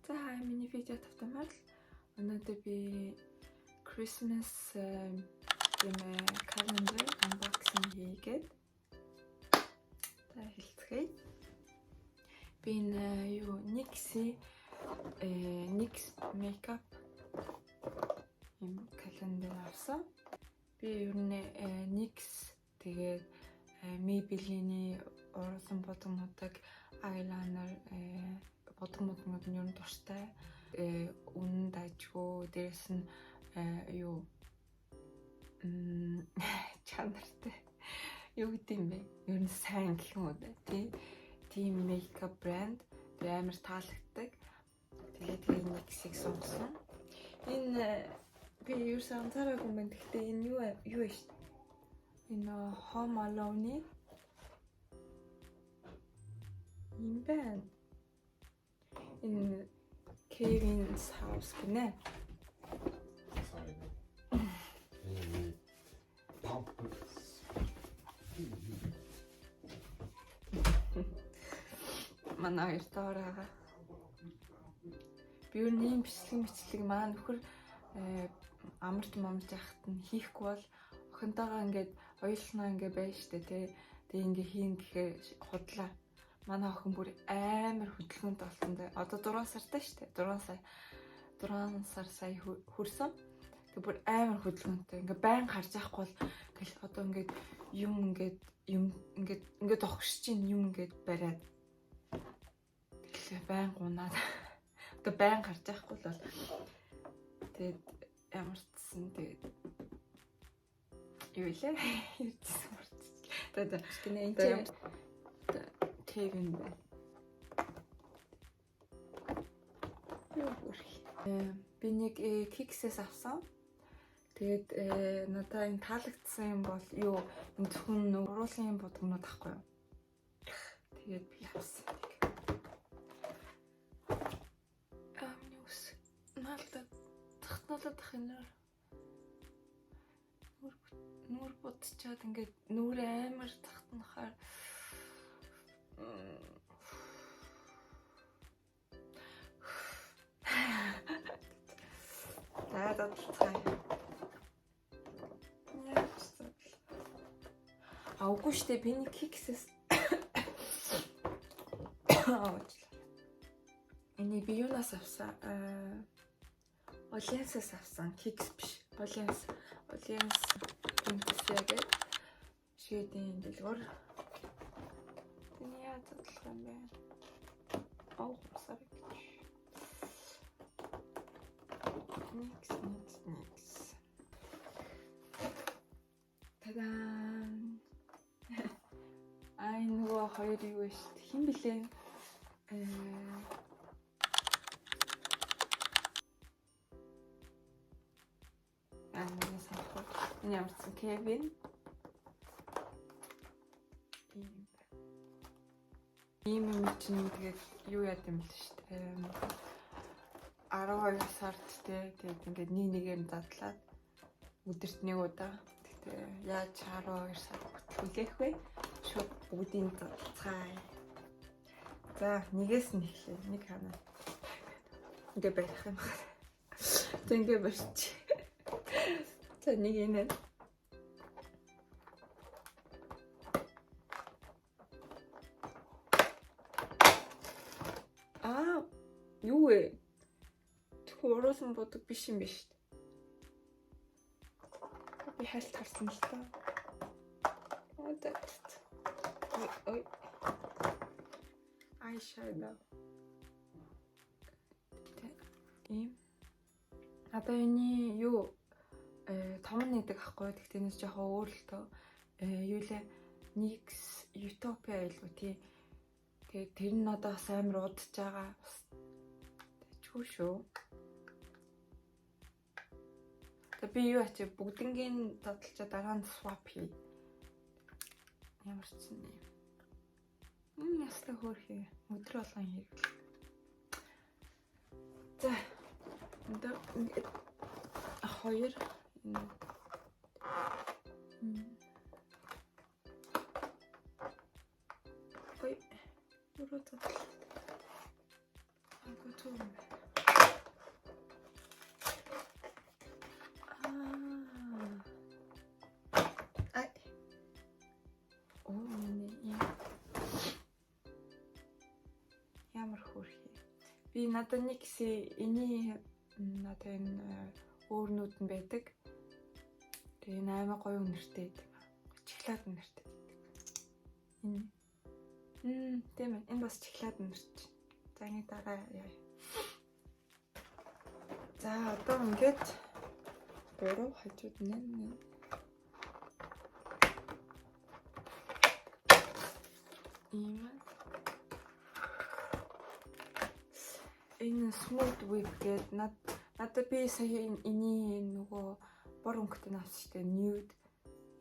За хай, миний видео тавтамаар л өнөөдөр би Christmas юм calendar unboxing хийгээд та хэлцгээе. Би энэ юу NYX-ийн NYX makeup юм календар авсан. Би ер нь NYX, тэгээд Maybelline-ийн уруулан будаг мудаг, eyeliner будаг мудагнууд нь ер нь дуртай. Үнэн дажгүй, дээрэс нь юу чанартай. Юу гэдэг юм бэ? Ер нь сайн гэх юм уу да. Тий. Тийм makeup брэнд. Би амар таалагддаг. Тэгээд тэгээ NYX-ийг сонгосон. Энэ би ерөөсөө анзаараагүй юм байна. Гэхдээ энэ юу юу вэ шүү дээ. Энэ Home Alone-ы юм байна. Энэ Kevin's House гинэ. Sorry. Pampers. Манай хоёр доор байгаа. Би ер нь ийм бичлэг бичлэг маа нөхөр амарч мамарч яхад нь хийхгүй бол охинтойгоо ингээд оюулснаа ингээд байж штэ тий. Тэгээ ингээ хийн гэхээр худлаа. Манай охин бүр амар хөдөлгөөнтэй болсон дээ. Одоо 6 сартай штэ. 6 сар 6 сар сая хүрсэн. Тэгээ бүр амар хөдөлгөөнтэй. Ингээ байн харж байхгүй бол ингээл одоо ингээд юм ингээд юм ингээд ингээд огшиж чинь юм ингээд бариад тэгэхээр байн гунаад одоо байн гарч байхгүй бол тэгээд ямар ч гэсэн тэгээд юу илээ ярьжсэн мартчихлаа. Тэгээд гинэ энэ чинь Кевин байна. Юу бүрх. Би нэг Kicks-ээс авсан. Тэгээд надаа энэ таалагдсан юм бол юу энэ зөвхөн уруулын будгнууд ахгүй юу. Тэгээд би авсан. Аа, миний ус наалдаад тахтналаад ах энэ нүүр будчаад ингээд нүүр амар тахтнахаар за задлцгаая. Яаж задлах? А үгүй штэ, би нэг Kicks-ээс уучлаарай. Энийг би юунаас авсан? Åhléns-аас авсан. Kicks биш. Åhléns. Åhléns Princess гэдэг шведийн дэлгүүр. Тэний яаж задлах юм бэ? Оо, sorry. NYX, NYX, NYX. Тадаан. Ай, нөгөө хоёр юу вэ шүү дээ. Хэн блэ? Аа, нэг санахгүй. Энэ ямар ч Кевин. Ийм байна. Ийм юм чинь тэгээд юу яд юм бэл шүү дээ. 12 сард те тэгээд ингээд нэг нэгээр нь задлаад өдөрт нэг удаа. Тэгтээ яаж 12 сар хүртэл хүлээх вэ? Шууд бүгдийг задлацгаая. За, нэгээс нь эхлэе. Нэг хана. Ингээ барих юм байна. За, ингээ барьчих. За, нэг энэ. Аа, юу вэ? Зөвхөн уруулан будаг биш юм биш. Би хальт харсан л та. Аа, за. Ой, ой. Eyeshadow. Ийм. Одоо энэ юу том нэдэг ахгүй. Тэгтээ энэс жоохон өөр л тоо. Юу лээ? NYX Utopia байлгүй тий. Тэгээд тэр нь одоо бас амар удаж байгаа. Бас тэжгүй шүү. Тэгээ би юу ачи бүгднгийн задлчаа дараа нь swap хий. Ямар ч юм. Ястай хөөрхий. Өдөр болгон хэрэглээ. За. Одоо ингээд хоёр энэ ой, буруу задлаа. Үгүй зүг юм байна. Аа. Ай. Оо миний юм. Ямар хөөрхий. Би надад нэг энэний надад энэ өөрнүүд нь байдаг. Тэгээ энэ аймаг гоё үнэртэй гэдэг. Чиглаад үнэртэй гэдэг. Энэ. Тийм ээ. Энэ бас чиглаад үнэрч. За энэ дараа яа. За одоо ингээд 3 хажууд нэ. Ийм. Энэ smooth whip гэдэг надад би сая энэний нөгөө бор өнгөтэй нь авсан шүү дээ. Nude.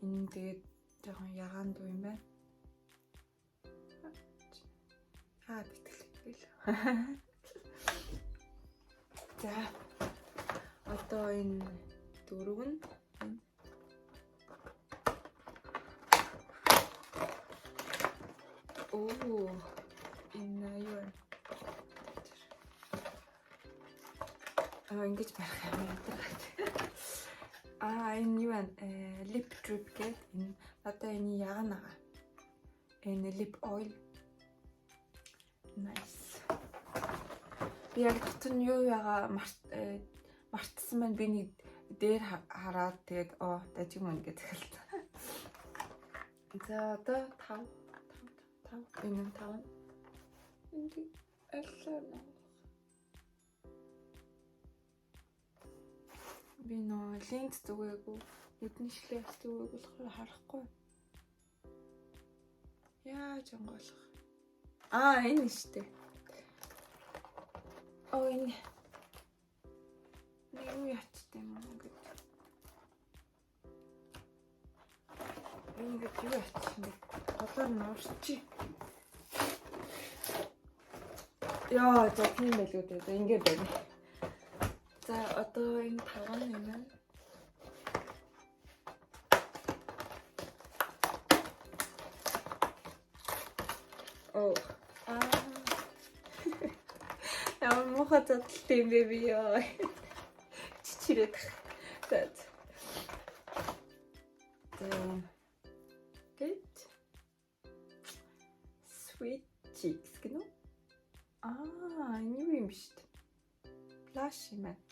Энэ тэгээд жоохон ягаан дуу юм байна. Аа битгэлээ. За одоо энэ дөрөв нь энэ. Оо энэ юу вэ? Аа ингэж барих юм байна. Аа энэ юу вэ? Lip drip гэдэг энэ одоо энэ ягаан байгаа. Энэ lip oil. Nice. Би яг дотор нь юу яага мартсан байна. Би нэг дээр хараад тэгээд оо дажиг мөн гэж эхэлсэн. За одоо 5 5 5 энэ 5. Энд аллаа наа. Би нөө линз зүгээгүй, нүдний шилээ бас зүгээгүй болохоор харахгүй. Яаж онгойлох? Аа энэ шүү дээ. Оо энэ. Нэг юу ячтай юм уу ингээд. Ингээд юу яччих юм бэ? Голоор нь уурчи. Яа, за тийм байлгүй дээ. За ингээд байна. За одоо энэ таван юм байна. Оо. Аа. Ямар муухай задлалт юм бэ би ёо. Чичирээд. За. За. Гэт. Sweet cheeks гэнэ үү? Аа, энэ юу юм биш үү? Blush юм байна.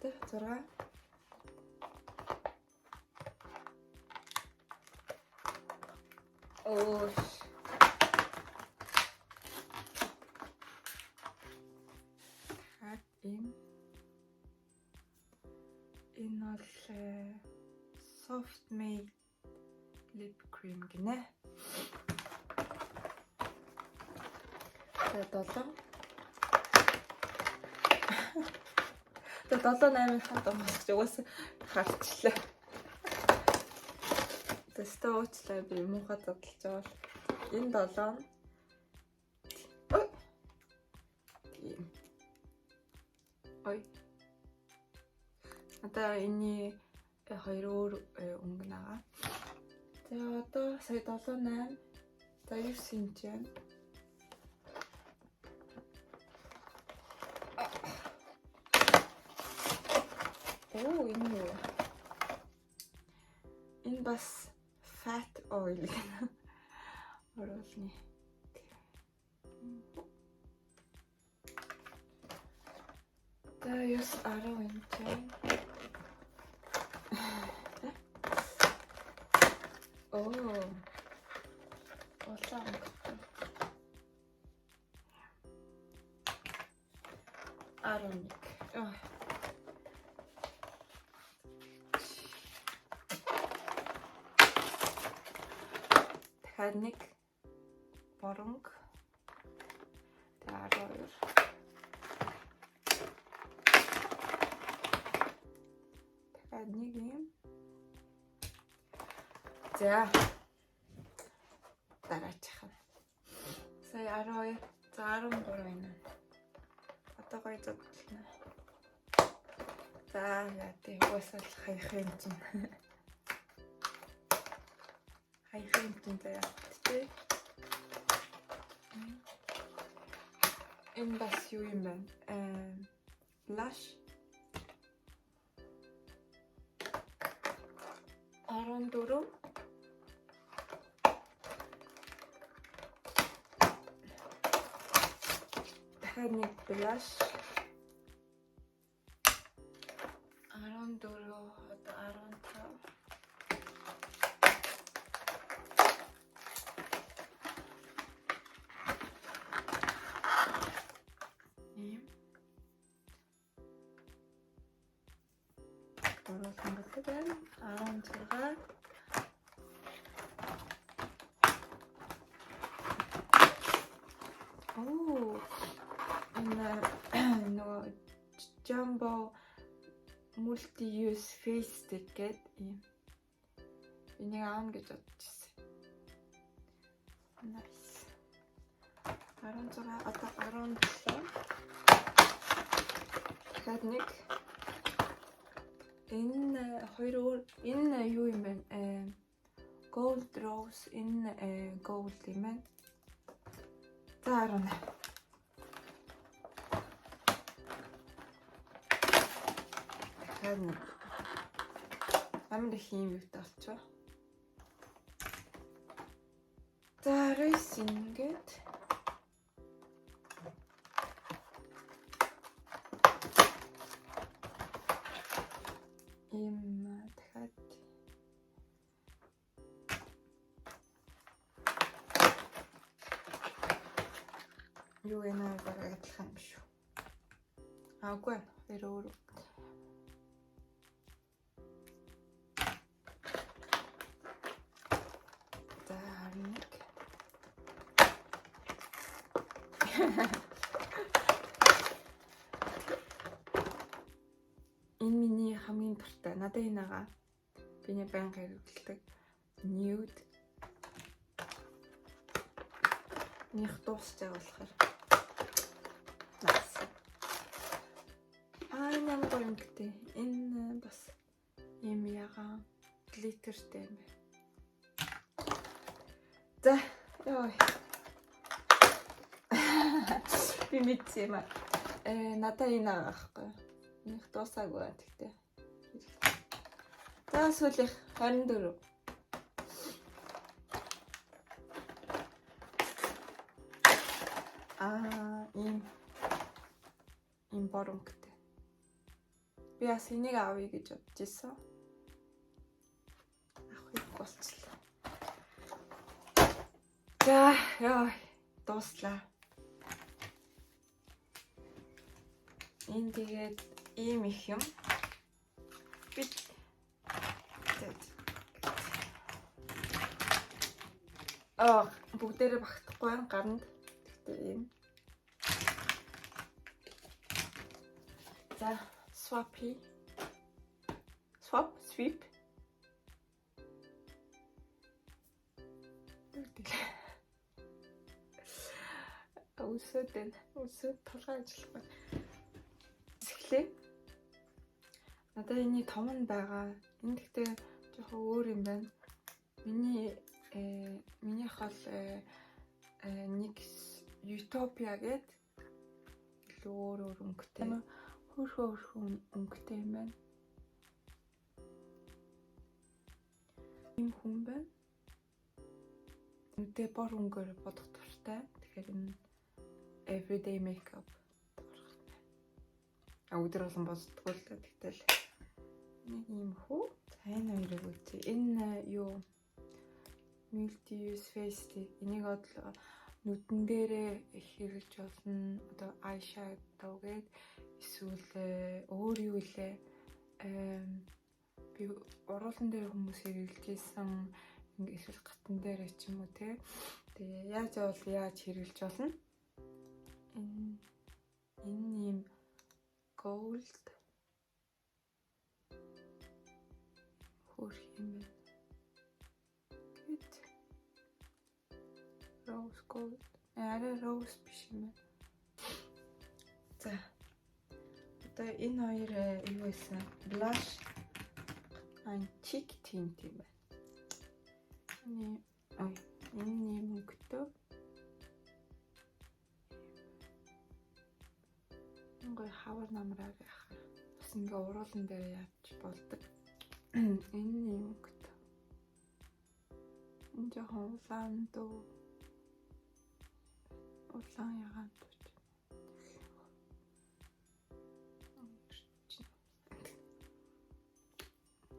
Тэ 6. Оо. Дахиад ийм. Энэ бол soft matte lip cream гинэ. За 7. За 7 8 хат онгойлгож угаасаа харчлаа. Тэстэ уучлаа би муухай задлж байгаа бол энэ 7. Ой. Тийм. Ой. Одоо энэний хоёр өөр өнгө нагаа. За одоо сая 7 8. За 9 энэ чинь. Оо энэ юу? Энэ бас fat oil гэнэ. Оруулны. За 9 10 энэ чинь. Оо. Улаан өнгөтэй. 11. Оо. Дахиад нэг боронг. Тэгээ 12. Дахиад нэг юм. За. Дараачих нь. Сая 12. За 13 байна. Одоо гоё задлана. За яа тий угаасаа л хаях юм чинь. Хаях юм чинь заяа тий. Энэ бас юу юм бэ? Blush 14. Дахиад нэг blush 14, одоо 15. Ийм. Гурван хангалдаг байна. 16. Оо. Энэ нөгөө Jumbo multi-use face stick гэдэг ийм. Энийг аавна гэж бодож ирсэн. Nice. 16, одоо 17. Дахиад нэг. Энэ хоёр өөр, энэ юу юм бэ? Gold rose, энэ gold юм байна. За, 18. Дахиад нэг. Амар их юм юутай болчихоо. За, 19 ингээд. Ийм дахиад юу вэ, баг адилхан юм шүү. Аагүй, хоёр өөр. За, 21. Энэ миний хамгийн дуртай. Надад энэ байгаа. Би байнга хэрэглэдэг. Nude. Них дуусч байгаа болохоор. Nice. Аа, энэ ямар гоё юм гэдэг. Энэ бас ийм ягаан glitter тэй юм байна. За, ёо. Би мэдсэн юм аа. Надад энэ байгаа байхгүй. Них дуусаагүй байна тэгтээ. За, сүүлийнх 24. Аа, ийм бор өнгөтэй. Би бас энийг авъя гэж бодож исэн. Авах хэрэг болчихлоо. За, ёо, дууслаа. Энэ тэгээд ийм их юм. Би тэгээд аа, бүгдээрээ багтахгүй байна гаранд. Тэгтээ ийм. За, swap хий. Swap, sweep. Тэгэл. Өсөд байна. Өсөд толгой ажиллахгүй. Эхлэе. Надад энэний том нь байгаа. Энэ гэхдээ жоохон өөр юм байна. Минийх бол нэг Utopia гээд илүү өөр өөр өнгөтэй. Хөөрхөн хөөрхөн өнгөтэй юм байна. Ийм хүн байна. Нүдээ бор өнгөөр бодох дуртай. Тэгэхээр энэ everyday makeup орох юм байна. А, өдөр болгон боддгоо л да. Тэгтэл нэг ийм хүү. За, энэ хоёрыг үзье. Энэ юу, multi use face stick. Энийг одоо нүдэн дээрээ хэрэглэж болно. Одоо eyeshadow гээд эсвэл өөр юу илээ. Би уруулан дээр хүмүүс хэрэглэж исэн, эсвэл гатан дээр ч юм уу те. Тэгээ яаж явал яаж хэрэглэж болно. Энэ ийм gold хөөрх юм байна. Гэт rose gold. Арай rose биш юм байна. За. Одоо энэ хоёр юу байсан? Blush and cheek tint юм байна. Энэ ой, энэ ийм өнгөтэй. Энэ гоё хавар намраар яах. Бас ингээ уруулан дээр яаж болдог. Энэ юм өнгөт. Энэ жоохон улаан дөө. Улаан ягаан дүү.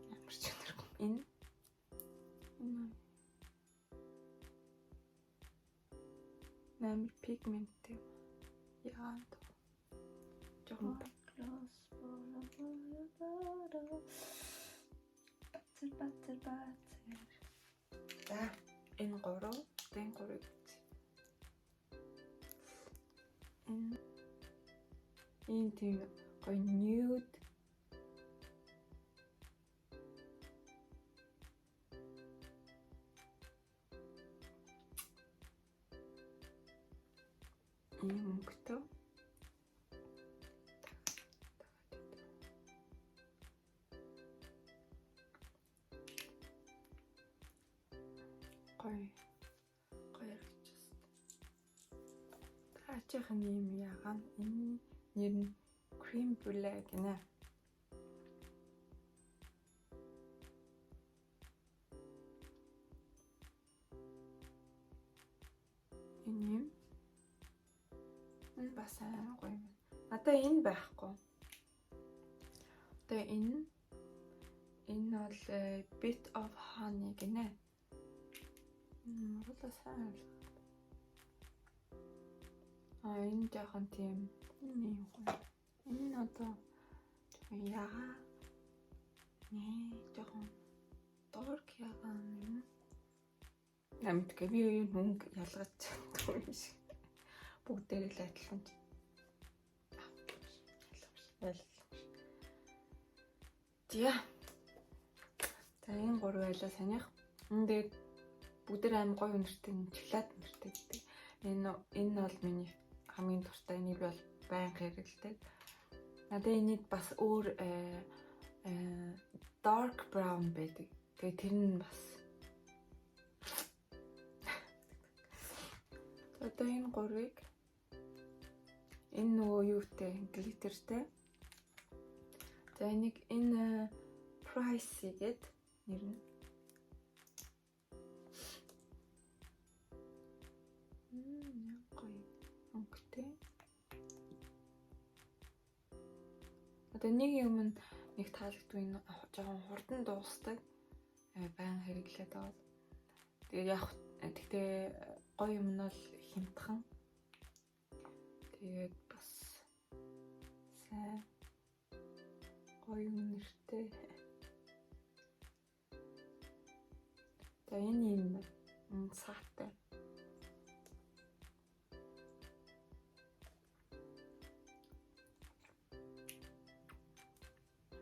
Ямар ч өнөргүй. Энэ амар пигменттэй ягаан дүү. Жоохон Бацэр бацэр бацэр. За энэ гурав, энэ гурыг үзье. Энэ энэ тийм гоё nude ийм өнгөтэй. Гоё. Гоё харагдчихсан. Дараачих нь ийм ягаан. Энэ нэр нь cream brulee гинэ. Энэ юм. Энэ бас амар гоё юм. Надаа энэ байхгүй. Одоо энэ бол bit of honey гинэ. Уруулаа сайн ойлгох. А энэ жоохон тийм энэ юм гоё. Энэ нь одоо жоохон ягаа. Нэ жоохон dark ягаан юм. Намтгүй би юу мөнгө ялгаж чаддгүй юм шиг. Бүгдээрээ л адилхан. За. За энэ гурав байлаа санийх. Энэ тэгээд бүгдээр аим гоё үнэртэй, чиглаад үнэртэй гэдэг. Энэ бол миний хамгийн дуртай. Энийг би бол байнга хэрэглэдэг. Надад энэний бас өөр dark brown байдаг. Тэгээд тэр нь бас. Одоо энэ гурвыг энэ нөгөө юутай, глиттертэй. За энийг энэ Pricey гэд нэр нь. Яг гоё өнгөтэй. Одоо нэг юм нэг таалагдгүй энэ жоохон хурдан дуустдаг. Баян хэрэглээд байгаа. Тэгээд яг тэгтээ гоё юм нь бол хямдхан. Тэгээд бас сайн гоё нэртэй. За энэ юм саатай.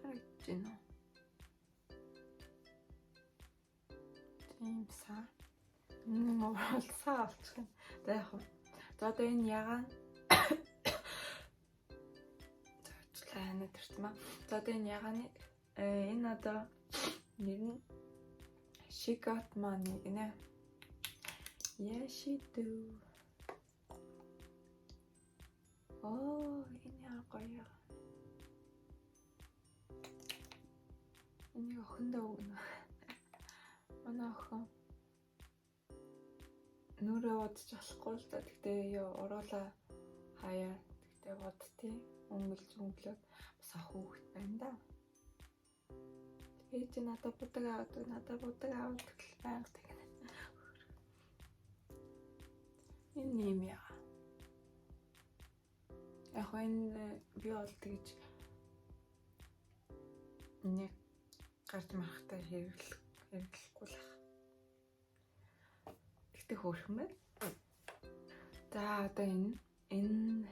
Харагдаж байна уу? Тийм саа. Уурал саа болчих юм. За яг хөө. За одоо энэ ягаан. За уучлаа ханаа төртмаа. За одоо энэ ягааны энэ одоо нэр нь She got money гинэ. Yeah she do. Оо энэ яа гоё. Энийг охиндоо өгнө. Манай охин нүрээ удаж болохгүй л да. Тэгтээ ёо уруулаа хаяа. Тэгтээ бодтыг өнгөлж өнгөлөөд бас хүүхэд байна да. Ээж надад будаг аваад, надад будаг аваад гэл байнга тэгнэ. Энэ юм яа. Яг энэ би бол тэгж нэг гарч марахтай хэрэглэхгүй л ах. Тэгтээ хөөрхөн байна. За одоо энэ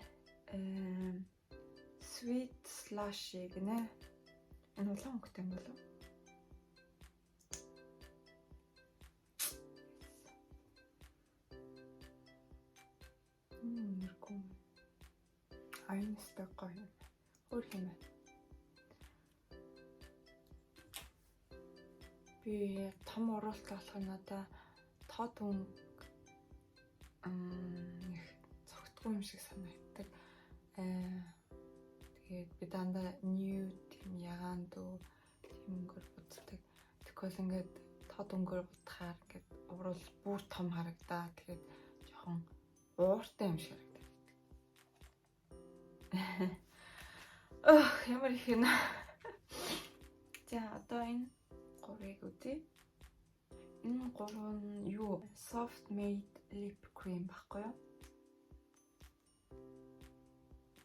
sweet slushy гинэ. Энэ улаан өнгөтэй юм болов уу? Нэргүй. Аян өстой гоё юм. Хөөрх юм байна. Би том уруултай болохоор надаа тод өнгө их цогтгүй юм шиг санагддаг. дандаа nude тийм ягаан дүү тийм өнгөөр буддаг. Тэгвэл ингээд тод өнгөөр будахаар ингээд уруул бүр том харагдаа. Тэгээд жоохон ууртай юм шиг харагдаад байдаг. Ох, ямар их юм. За, одоо энэ гурыг үзье. Энэ гурав нь юу? Soft Made Lip Cream байхгүй юу?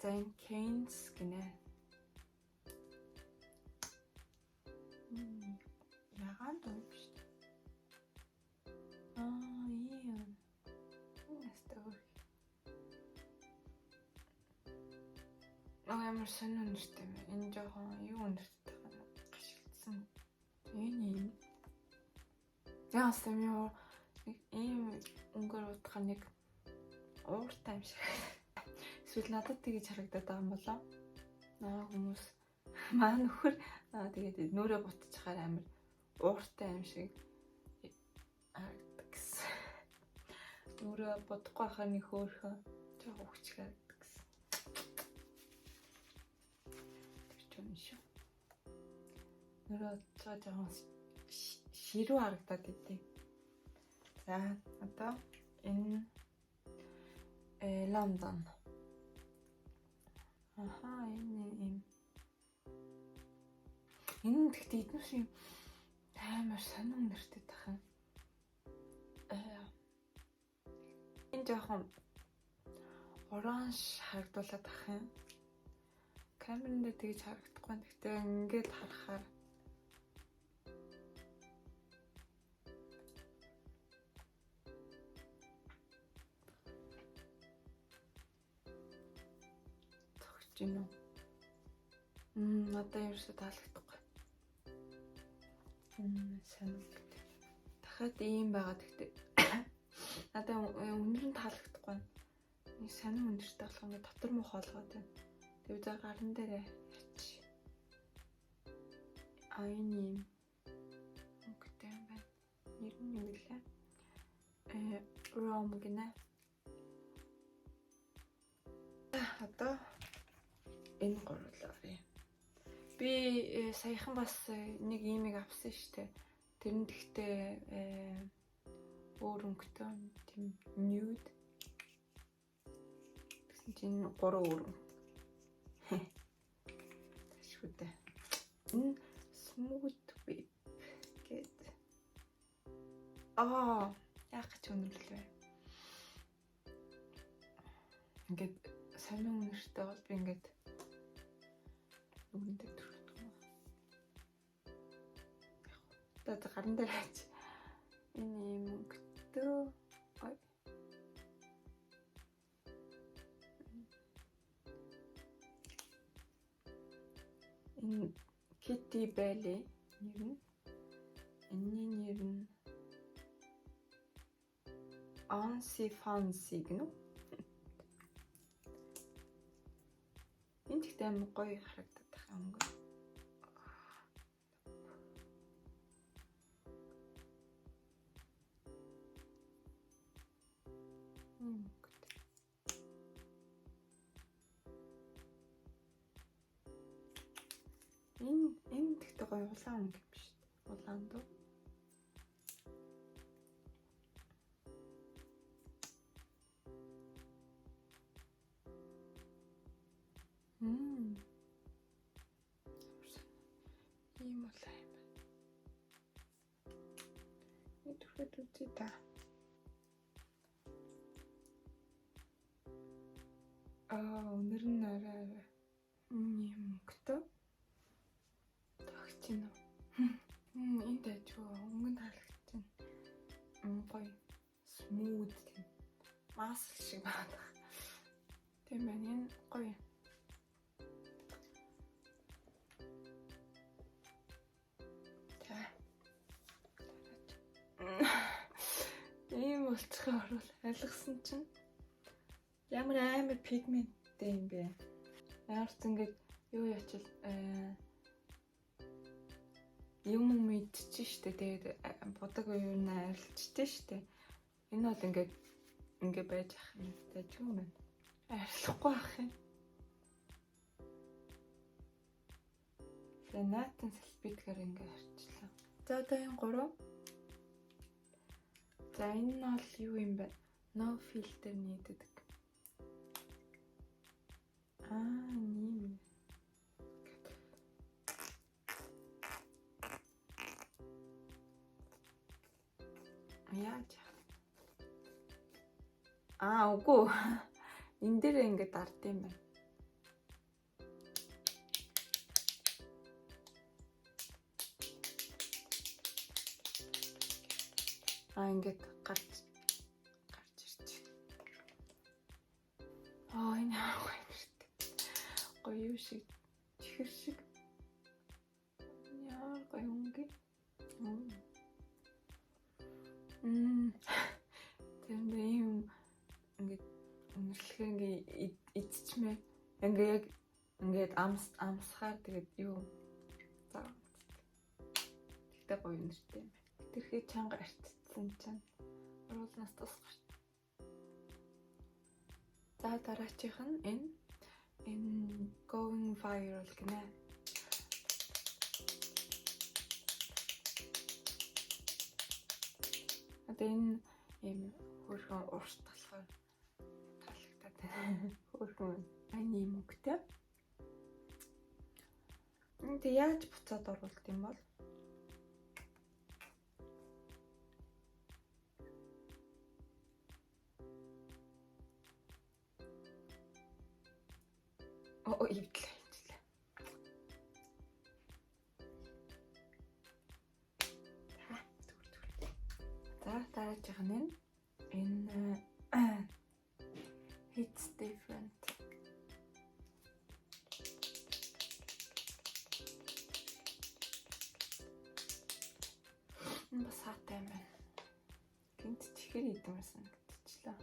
За, энэ Keynes гинэ. Ягаан дуу юм шүү дээ. Аа, ийм. Нэстэй хөрх. Аа, ямар сонин үнэртэй юм бэ? Энэ жоохон юу үнэртэй байгаа юм? Гашилдсан. Энэ юм. Яасан юм юу? Нэг ийм өнгөөр удахаар нэг ууртай юм шиг. Эсвэл надад тэгэж харагдаад байгаа юм болоо. Наа хүмүүс маа нөхөр тэгээд нүрээ бутчихаар амар ууртай юм шиг харагддаг гэсэн. Нүрээ бодохгүй байхаар нэг хөөрхөн жоох өгч харагддаг гэсэн. Тэр ч юм шүү. Нүрээ бодцоо жоохон ширүү харагдаад идэв. За, одоо энэ Лондон. Аха, энэ юм. Энэ гэхдээ эднүс юм амар сонин нэртэй тах юм. Энэ жоохон оранж харагдуулаад ах юм. Камерын дээр тэгж харагдахгүй. Гэхдээ ингээд харахаар зогсож гинөө. Надад ерөөсөө таалагдахгүй. Сонин гэдэг. Дахиад ийм байгаа гэхдээ надад өндөр нь таалагдахгүй. Нэг сонин өндөртэй болох ингээд дотор муу хоолгоод байна. Тэгээ за гарн дээр яач. А, энэ ийм өнгөтэй юм байна. Нэр нь юу гэлээ? Ром гинэ. Одоо энэ гурлаа оръё. Би саяхан бас нэг иймийг авсан штэ. Тэр нь тэгтээ өөр өнгөтэй тийм nude. Тэгсэн чинь гурван өөр. Ташгүй дээ. Энэ smooth whip гээд. Аа, яах гэж өнөрлөө. Ингээд сонин үнэртэй бол би ингээд нүгэндээ түрхдэг юм. Яг одоо гаран дээр хайч. Энэ ийм өнгөтэй. Ой. Энэ Kitty Belly нэр нь. Энэний нэр нь Ansi Fancy гэнэ үү? Энэ тэгтээ амар гоё харагдаад байх өнгө. Өнгөтэй. Энэ тэгтээ гоё улаан өнгө юм шүү дээ. Улаан дуу. Ийм улаан юм байна. Энэ түрхэд үзье та. Аа, өнөр нь арай арай ийм өнгөтэй. Тагч юм уу? Энэ дайжгүй өнгө нь таалагдчихэв. Гоё. Smooth тийм. Маск шиг байна. Тийм байна. Энэ гоё. За. Ийм болцохын орвол алгасан чинь ямар амар пигменттэй юм бэ? Ямар ч ингээд юу ячил юм мэдчихэж штэ. Тэгээд будаг юу н арилчтэй штэ. Энэ бол ингээд ингээ байж ах юм. Дайжгүй юм байна. Арилахгүй ах юм. Тэгээ наатан салфеткаар ингээ харчлаа. За одоо энэ гурав. За энэ нь бол юу юм бэ? No filter needed. Аа, ийм. Яаж? Аа, үгүй. Энэ дээр ингээд дард юм байна. Аа, ингээд гарч ирч. Аа, энэ гоё нэртэй. Гоё юу шиг чихэр шиг. Яар гоё өнгө. Тэрэндээ ийм ингээд үнэрлэхээр ингээ идчихмээ. Ингээ яг ингээд амсахаар тэгээд юу за. Тэгтээ гоё нэртэй юм байна. Тэрхээ чанга арчтсан чинь уруулнаас тус гарч. За дараачих нь энэ going viral гинэ. Одоо энэ ийм хөөрхөн урт болохоор таалагдаад байна. Хөөрхөн энэ ийм өнгөтэй. Энд яаж буцаад оруулт юм бол? Оо, ивдлээ. За дараачих нь энэ it's different. Энэ бас хаатай юм байна. Гинт чихэр идмээр санагдчихлаа.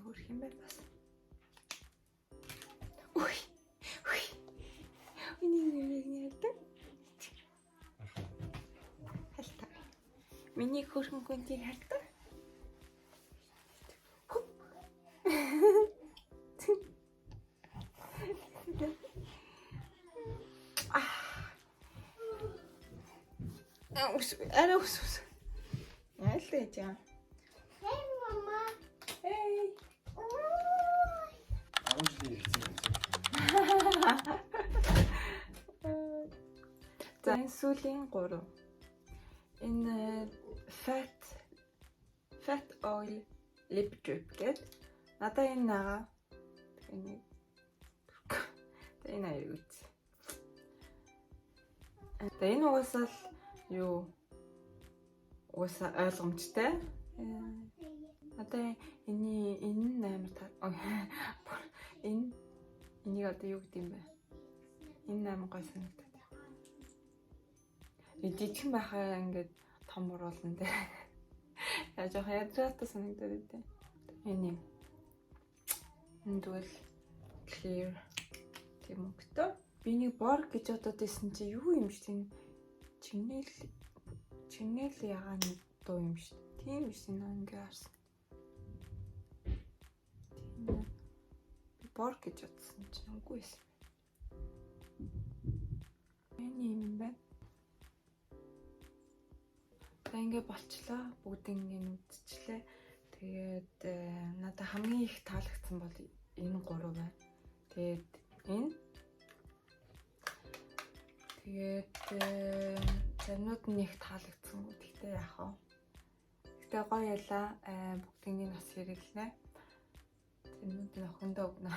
Хөрх юм байна бас. Үй. Үй. Миний нэрийг нэрдэг. Хальтаа. Миний хөрхөн гүнтийг хардаа. Аа. Ус, арай ус ус. Яалаа яа. Hey mama. Hey. 10 жилийн хэрэгцээ юм. За энэ сүүлийн 3. Энэ fat oil lip drip гэдэг. Надаа энэ нагаа. Энэ энэ аяг үз. За энэ угаасаа л юу угаасаа ойлгомжтой. Одоо энэ нь амар та энэ энийг одоо юу гэдэг юм бэ? Энэ амар гой санагдаад байна. Жижигхэн байхаа ингээд том буруулна дээр. Яа жоохон ядраатай санагдаад байдیں۔ Энэ юм. Энд бол clear тийм өнгөтэй. Би нэг бор гэж бодоод исэн чи юу юм шиг энэ чинэл ягааны дуу юм шиг. Тийм биш энэ ингээ харсан. Тийм. Би бор гэж бодсон чинь үгүй байсан. Энэ юм байна. За ингээ болчлоо. Бүгднийг үзчихлээ. Тэгээд надад хамгийн их таалагдсан бол энэ гурав байна. Тэгээд энэ. Тэгээд заримуд нь их таалагдсангүй. Тэгтээ яах вэ? Тэгтээ гоё ялаа. Бүгднийг бас хэрэглэнэ. Заримуд нь охиндоо өгнө.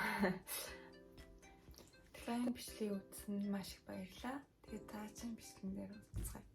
За энэ бичлэгийг үзсэн маш их баярлалаа. Тэгээд цаашийн бичлэгэн дээр уулзцгаая.